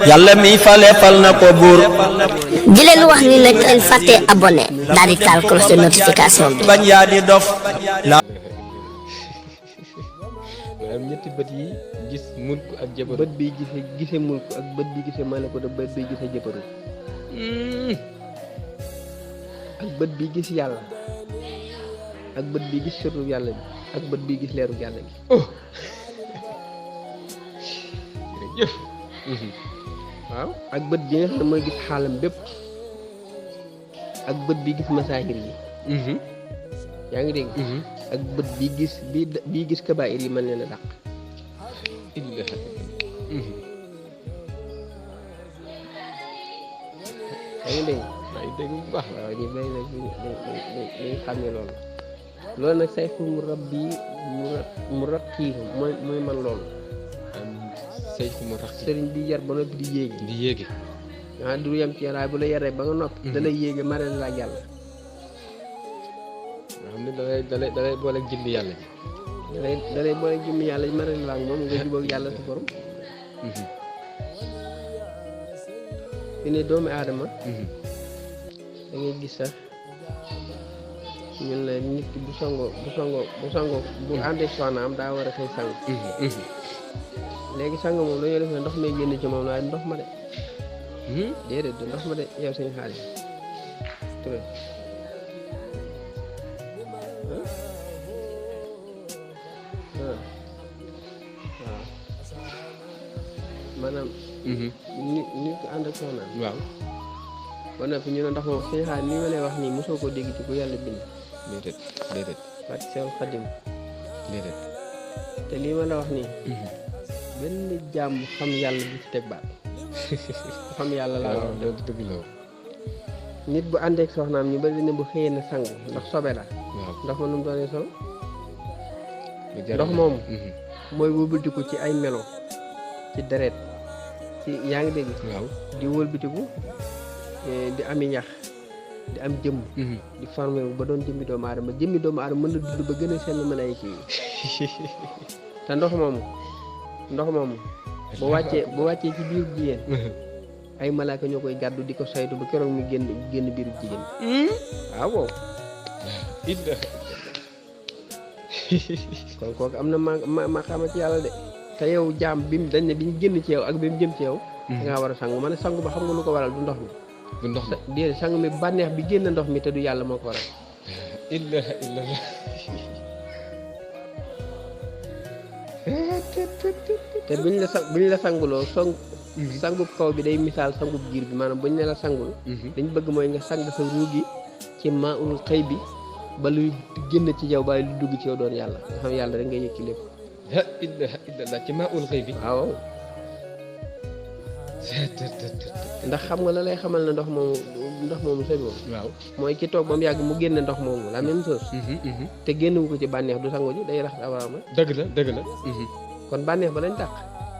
yàlla mi fale fal na ko buur di leen wax ni nag leen fàtte abonné daal di taal cloche de notification bi. bañ yaa di dof la maanaam ñetti bët yi gis mulku ak jabaru. bët bi gise mulku ak bët bi gise malako bët bi gise jabaru ak bët bi gis yàlla ak bët bi gis sëru yàlla bi ak bët bi gis leeru yàlla gi. jërëjëf. waaw ak bët bi nga xam ne mooy gis xaalam bépp ak bët bi gis masaahir yi. yaa ngi dégg. ak bët bi gis bii gis kabaayir yi mën leen a dàq. yaa ngi dégg. maa ngi dégg bu baax. waaw ñu béy nag dañuy xam ne loolu. loolu nag say fu mu rab bii mu rat kii mooy man loolu. say fu mu rat sëriñ bi yar ba noppi di yéegi. di yéegi. ah du yem ci yaraay bu la yaree ba nga noppi. da lay yéege mare la ak yàlla. nga xam ne da lay boole jëmmi yàlla ji. da lay boole jëmmi yàlla ji mare la ak moom nga jubóog yàlla sa borom. fi ne doomu aadama. da ngay gis sax ñun la nit ki bu sangoo bu àndee soxnaam daa war a xëy sang. léegi sang moom dañoo def ne ndox may génn ci moom waaye ndox ma de. déedéet du ndox ma de yow seen xaalis turé waaw maanaam nit ko ànd ak soxnaam. waaw ba noppi ñu ne ndox moom seen xaalis li ma lay wax nii mosoo koo dégg ci ku yàlla bind. déedéet parce que Seexul Xadim déedéet te lii ma la wax nii benn jàmm xam yàlla bu ci teg baat xam yàlla laa wax dëgg la nit bu àndeek soxnaam ñu bari ne bu xëyee na sangu ndax sobe la. ndox ma nu mu doonee sol ndox moom mooy wëlbatiku ci ay melo ci deret ci yaa ngi dégg. waaw di wëlbatiku di ami ñax di am jëmm di formé ba doon jëmmi doomu aadama mën na dund ba gën a sell mën ay kii te ndox moomu bu wàccee ci biir jigéen ay malaaka ñoo koy gàddu di ko saytu ba keroog mu génn biiru jigéen. waaw kon kooku am na ma xama ci yàlla de te yow jaam bi dañ ne bi ñu génn ci yow ak bi mu jëm ci yow dangaa war a sangu ma ne sangu ba xam nga lu ko waral du ndox mi. du ndox mi déedéet sang mi bànneex bi génn ndox mi te du yàlla moo ko waral. te buñ la sanguloo sangub kaw bi day misaal sangub giir bi maanaam buñ ne la sangul dañ bëgg mooy nga sang sa ruugi ci maa ul xëy bi ba luy génn ci yow ba lu dugg ci yow doon yàlla nga xam yàlla rek ngay yëg ci lépp. ci maa ul xëy bi. waaw ndax xam nga la lay xamal ne ndox moomu sëñ moom. waaw mooy ki toog ba mu yàgg mu génne ndox moomu la même chose. te génnewu ko ci bànneex du sangu ji day rax awaama. dëgg la. kon bànneex ba lañ tàq.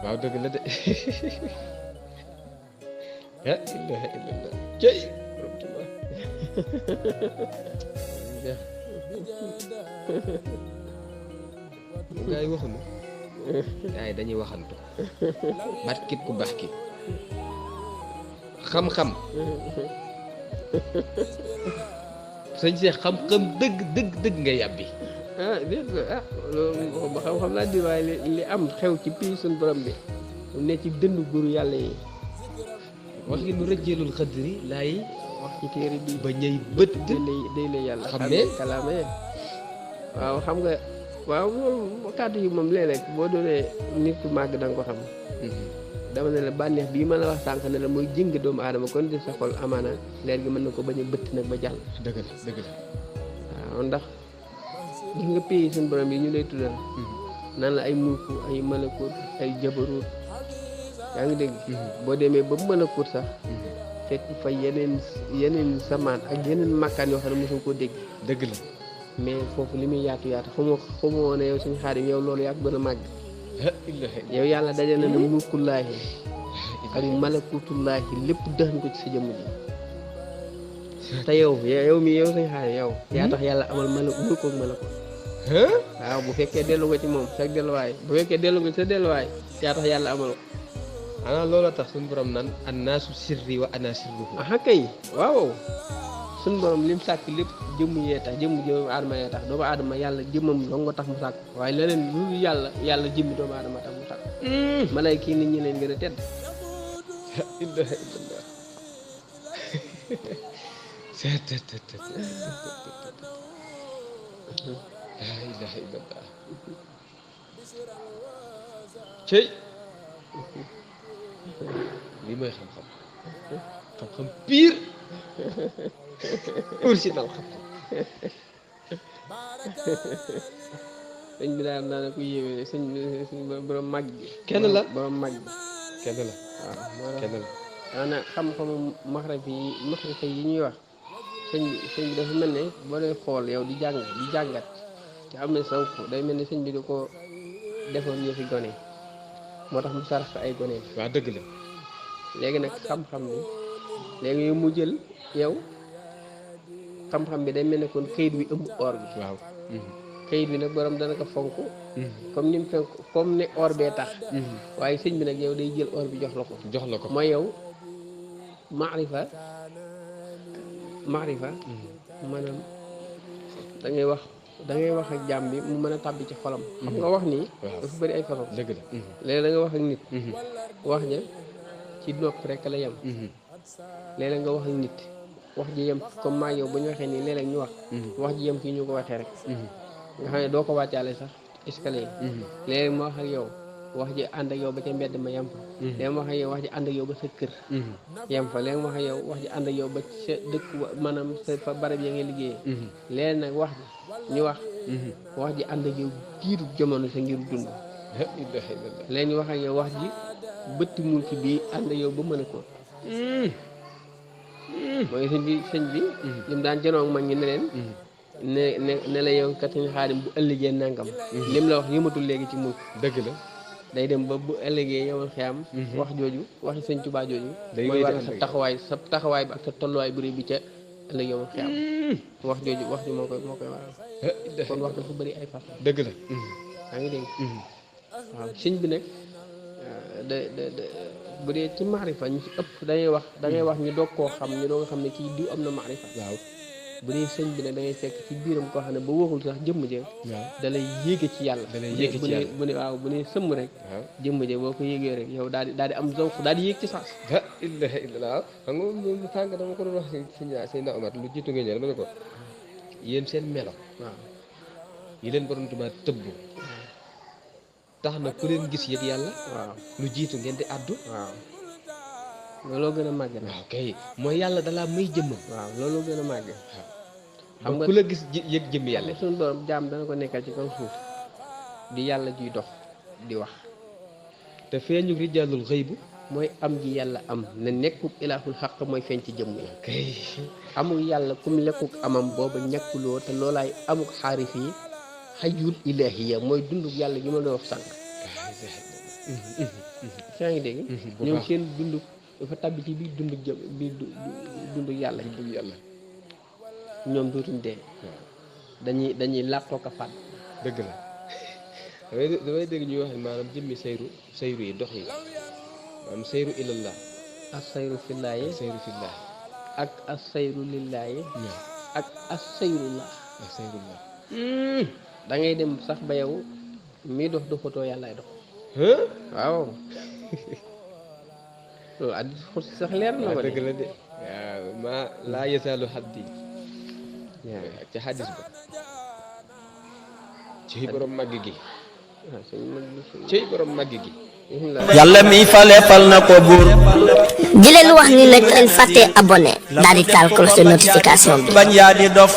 waaw dëgg la de. la ilaha illallah cey gaa yi waxuñu gaa yi dañuy waxantu bat kit ku baax ki xam-xam sëñ Seex xam-xam dëgg nga yàbbi. Déet loolu ba xam-xam laa di waaye li am xew ci pii suñ borom bi mu ne ci dëndu góoru yàlla yi wax gi nu rëjjeelul xadri laay wax ci téere bi ba ñëy bët day la yàlla xam ne kalaama ye waaw xam nga waaw loolu kàddu yi moom léeg-léeg boo doonee nit ku màgg da nga ko xam. dama ne la bànneex bii ma la wax sànq ne la mooy jëng doomu aadama kon di sa xol amaana leer gi mën na ko bañ a bëtt nag ba jàll. dëgg la waaw ndax gis nga pays suñu borom yi ñu lay tuddal naan la ay mulku ay malakut ay jabarut yaa ngi dégg. boo demee ba malakut sax fekk fa yeneen samaan ak yeneen makkaan yoo xam ne mosul koo dégg. dëgg la mais foofu li muy yaatu xamoo ne yow suñu xaadim yow loolu yaa ko gën a màgg. yow yàlla dajale na mulkullaahi ak malakutullaahi lépp dëxañ ko ci sa jëmm ji te yow suñu xaadim yow yaa tax yàlla amal mulku ak malakut. waaw bu fekkee dellu nga ci moom sa delluwaay bu fekkee dellu nga ci sa delluwaay yaa tax yàlla amal ko xanaa looloo tax suñu borom naan annaasu sirri wa ana sirruhu. aha kay waaw suñu borom lim sàkk lépp jëmm yee tax jëmm aadama yee tax doomu aadama yàlla jëmmam dong nga tax mu sàkk waaye leneen lu yàlla jëmmi doomu aadama tax mu sàkk malayka yi nit ñi leen gën a tedd ilaha illallah la ilaha illallah cey lii mooy xam-xam xam-xam pire original xam-xam sëñ bi daal naa ne ku yéeme sëñ borom mag bi kenn la borom mag bi kenn la waaw kenn la maanaam xam-xamu maxrifa yi ñuy wax sëñ bi dafa mel ne boo dee xool yow di jàngat te am na saw day mel ne sëñ bi da ko defoon ñu fi gone moo tax mu sarax ay gone waaw dëgg la léegi nag xam-xam bi léegi yow mu jël yow xam-xam bi day mel ne kon kayit wi ëmb or bi waaw kayit bi nag borom dana ko fonk comme ni mu fonk comme ne or bee tax waaye sëñ bi nag yow day jël or bi jox la ko mooy yow maarifa maanaam da ngay wax ak jàmm bi mu mën a tàbbi ci xolam xam nga wax nii dafa bëri ay façon dëgg la léegi da nga wax ak nit wax ja ci nopp rek la yem léeg-léeg nga wax ak nit wax ji yem comme maa yow bu ñu waxee nii léeg-léeg ñu wax ji yem fii ñu ko waxee rek nga xam ne doo ko wàccaale sax escalier léeg-léeg ma wax ak yow wax ji ànd ak yow ba ca mbedd ma yem fa léegi ma wax ak yow wax ji ànd ak yow ba sa kër yem fa léegi ma wax ak yow wax ji ànd ak yow ba sa dëkk maanaam sa fa barab ya ngay liggéeyee léegi nag wax ji ñu wax ji ànd ak yow diiru jamono sa ngir dund léegi ñu wax ak yow wax ji bëtti mul ci bii ànd ak yow ba mën a ko mooy sëñ bi lim daan janoog mag ñi ne leen ne la yow kat ñu xaadim bu ëllëgee nangam lim la wax yëmatul léegi ci mukk dëgg la day dem ba bu ëllëgee yow xiyam wax jooju waxi sëñ Tuubaa jooju mooy war sa taxawaay bi ak sa tolluwaay bu rëy bi ca ëllëg yow xiyam wax jooju wax ji moo koy waral kon wax dafa bëri ay façon dëgg la yaa ngi dégg waaw sëñ bi nag da bu dee ci maarifa ñu ci ëpp da ngay wax ñu doog koo xam ñu doog xam ne kii diw am na maarifa waaw bu dee sëñ bi nag da ngay fekk ci biiram koo xam ne ba waxul sax jëmm je da lay yéege ci yàlla bu ne waaw bu ne sëmm rek jëmm je boo ko yéegee rek yow daal di am zawq daal di yéeg ci saas la ilaha illallah xam nga lu tàng dama ko doon wax sëñ Omar lu jiitu nga ñëw dama ne ko yéen seen melo waaw yi leen borom Tuubaa tëbb tax na ku leen gis yëg yàlla waaw lu jiitu ngeen di addu waaw looloo gën a màgg na waaw kay mooy yàlla dalaa may jëmmam waaw looloo gën a màgg xam nga ku la gis yëg jëmm yàlla suñu borom jaam dana ko nekkal ci kaw suuf di yàlla juy dox di wax te feeñu rijaalul xëybu mooy am ji yàlla am ne nekkul ilaahul xaq mooy feeñ ci jëmm yi kay amul yàlla kum lekkuk amam booba ñàkkuloo te loolaay amuk xaarif yi xajul ilaahiya mooy dunduk yàlla gi ma doon wax sànq yaa ngi dégg ñoom seen dunduk dafa tàbbi ci biir dunduk yàlla ñoom dootuñ dee dañuy làqoo ko fàtt dëgg la damay dégg ñuy wax maanaam jëmmi sayru yi dox yi maanaam sayru ilallah as sayru fillaahi sayru fillaahi ak as sayru lillaahi ak as sayrullah da ngay dem sax ba yow mii dox doxatoo yàllaay dox waaw loolu addi xut sax leer na ko dëgg la de waaw ma laa yasaalu xaddi ci xaddis ba ci borom màgg gi ci borom màgg gi yàlla mi fale fal na ko buur di leen wax ni nag leen fàtte abonné daal di taal cloche de notification bi bañ yaa di dof